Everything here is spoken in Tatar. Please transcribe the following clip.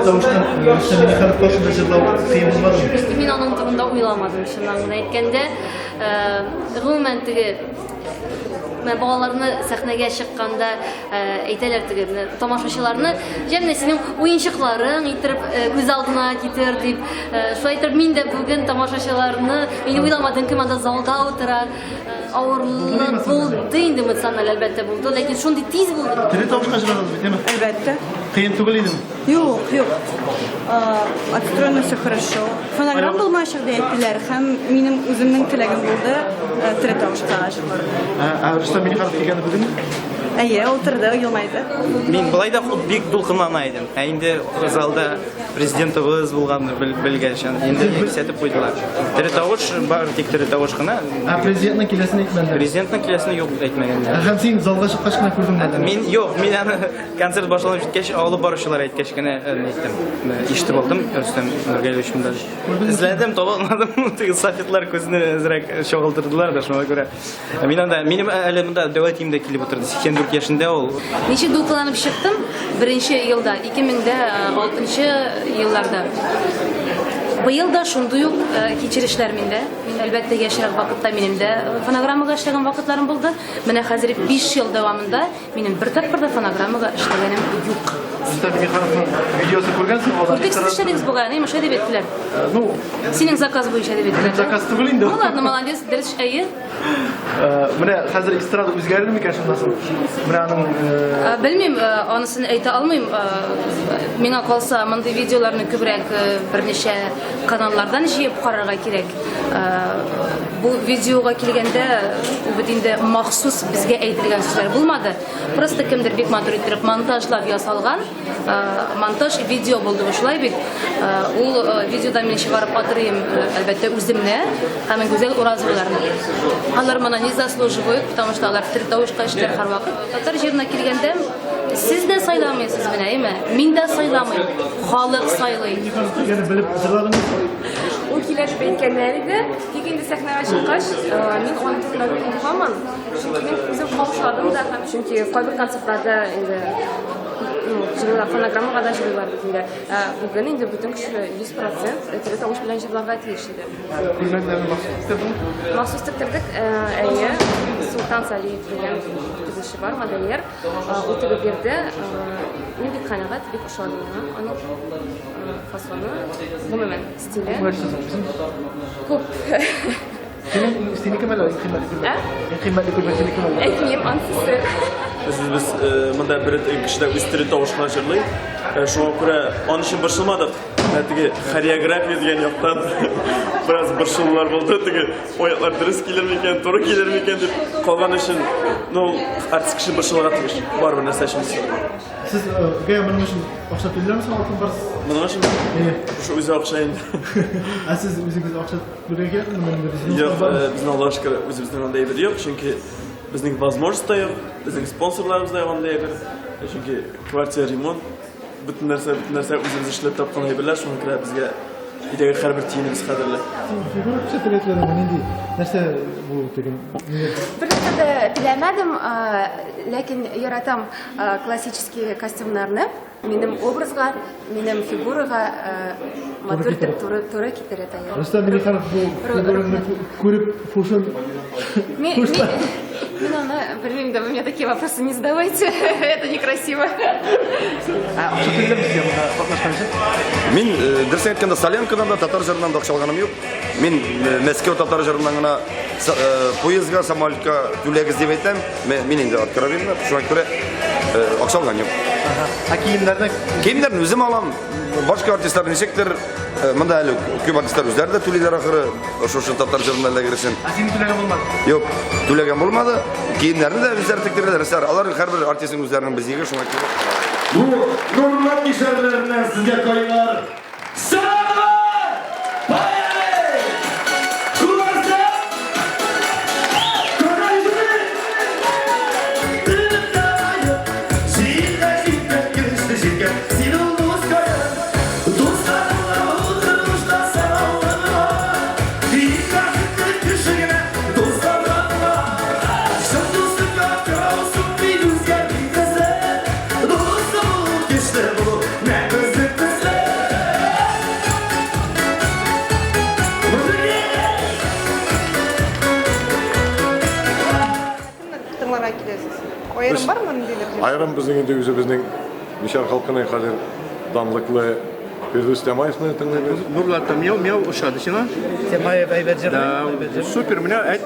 тавыштан Рөстәм Миңнеханов каршында җырлау кыен булмадымы? Мин аның турында уйламадым, чыннан гына әйткәндә. Гомумән, теге менә балаларны сәхнәгә чыкканда әйтәләр теге менә тамашачыларны, җә менә синең уенчыкларың иттереп күз алдына китер дип. Шулай итеп мин дә бүген тамашачыларны, мин уйламадым, кем анда залда утыра. Авырлык булды инде эмоциональ, әлбәттә булды, ләкин шундый тиз булды. Тере тавышка җырладыгыз бит, әйме? Әлбәттә. Кыен түгел идеме? Юк, юк. Отстроено все хорошо. Фонограмм булмаячак дип әйттеләр һәм минем үземнең теләгем булды тере тавышка җырларга. Ә Рөстәм Миңнеханов килгәнне күрдеңме? Әйе, утырды, елмайды. Мин болай да бик дулкынлана идем. Ә инде залда президентыбыз булганны белгәч, инде кисәтеп куйдылар. Тере тавыш бар, тик тере тавыш кына. Ә президентның киләсен әйтмәделәр. Президентның киләсен юк әйтмәгәннәр. Һәм син залга чыккач кына күрдеңме? Мин юк, мин аны концерт башланып җиткәч, алып баручылар әйткәч кенә әйттем. Ишетеп алдым, Рөстәм Нургалиевич монда. Эзләдем, таба алмадым. Теге софитлар күзне әзрәк чагылдырдылар да, шуңа күрә. Мин анда, минем әле монда дәүләт киемдә килеп утырды. 84 яшендә ул. Ничек дулкынланып чыктым беренче елда, 2006 елларда. Быел да шундый ук кичерешләр миндә. Мин, әлбәттә, яшьрәк вакытта минем дә фонограммага эшләгән вакытларым булды. Менә хәзер 5 ел дәвамында минем бер тапкыр да фонограммага эшләгәнем юк. Рөстәм Миңнехановның видеосы күргәнсең, алар Күрдек, сез эшләдегез бугай, әни, шулай дип әйттеләр. Ну, Синең заказ буенча дип әйттеләр. Заказ түгел инде. Ну ладно, молодец, дөрес, әйе. Менә хәзер эстрада үзгәрер микән шуннан соң? Менә аның Белмим, анысын әйтә алмыйм. Миңа калса, мондый видеоларны күбрәк берничә каналлардан җыеп карарга кирәк. Бу видеога килгәндә, ул бит инде махсус безгә әйтелгән сүзләр булмады. Просто кемдер бик матур иттереп монтажлап ясалган монтаж видео булды бу, шулай бит. Ул видеода мин чыгарып атырыйм, әлбәттә, үземне һәм Гүзәл Уразоваларны. Алар моны не заслуживают, потому что алар тере тавышка эшләр һәрвакыт. Татар җырына килгәндә, сез дә сайламыйсыз менә, әйме? Мин дә сайламыйм. Халык сайлый. Белеп җырладыңыз? Ул килә дип әйткәннәр иде. Тик инде сәхнәгә чыккач, мин аның турында белмим һаман. Чөнки мин үзем каушадым да һәм чөнки кайбер концертларда инде җырлар, фонограммага да җырлыйлар бит инде. Ә бүген инде бөтен кеше 100% тере тавыш белән җырларга тиеш иде. Күлмәкләрне махсус тектердеңме? Махсус тектердек, әйе. Султан Салиев дигән тегүче бар, модельер. Ул тегеп бирде. Мин бик канәгать, бик ошады миңа аның фасоны, гомумән стиле. Күп. Синең синеке мәллә иң кыйммәтле күлмәк? Иң кыйммәтле күлмәк синеке мәллә? Әйтмим, анысы сер. Без монда бер кеше дә үз тере тавыш кына җырлый. Шуңа күрә аның өчен борчылмадык. Ә теге хореография дигән яктан бераз борчылулар булды. Теге аяклар дөрес килер микән, туры килер микән дип калган өчен, ну, артист кеше борчылырга тиеш. Барыбер нәрсә өчен борчылырга. Сез гә моның өчен акча түлиләрме соң Алтын Барс? Моның өчен? Шушы үзе акча инде. Ә сез үзегез акча түләргә кирәкме? Юк, безнең Аллага шөкер, үзебезнең андый әйбер юк, чөнки безнең возможность та юк, безнең спонсорларыбыз да юк андый әйбер. Чөнки квартира ремонт, бөтен нәрсә, бөтен нәрсә үзебез эшләп тапкан әйберләр, шуңа күрә безгә өйдәге һәрбер тиенебез кадерле. Фигура күрсәтергә теләдеңме? Нинди нәрсә бу теге? Бер нәрсә дә теләмәдем, ләкин яратам классический костюмнарны. Минем образга, минем фигурага матур итеп туры китерә таяк. Рөстәм Миңнеханов бу фигураңны күреп һушын Мин аны белмим дә, вы мне такие вопросы не задавайте, это некрасиво. Ә акча түлиләрме сезгә монда катнашкан өчен? Мин, дөресен әйткәндә, Солянкадан да, татар җырыннан да акча алганым юк. Мин Мәскәү татар җырыннан гына поездга, самолетка түләгез дип әйтәм. Мин инде откровенно, шуңа күрә акча алган юк. Ә киемнәрне? Киемнәрне үзем алам. Башка артистлар ничектер, монда әле күп артистлар үзләре дә түлиләр ахыры, шушы татар җырына эләгер өчен. Ә синең түләгән булмады? Юк, түләгән булмады. Киемнәрне дә үзләре тектерәләр. Алар, алар һәрбер артистның үзләренең бизиге, шуңа күрә. Бу Нурлат кишәрләреннән сезгә кайнар сәламнәр! Поехали! Күрәсең? киләсез? Аерым бармы ниндидер җырчы? Аерым безнең инде үзебезнең мишәр халкының хәзер данлыклы Фирдүс Тямаевны тыңлыйбыз. Нурлатта мяу мяу ошады сиңа? Тямаев әйбәт җырлый. Да, супер, менә әйт.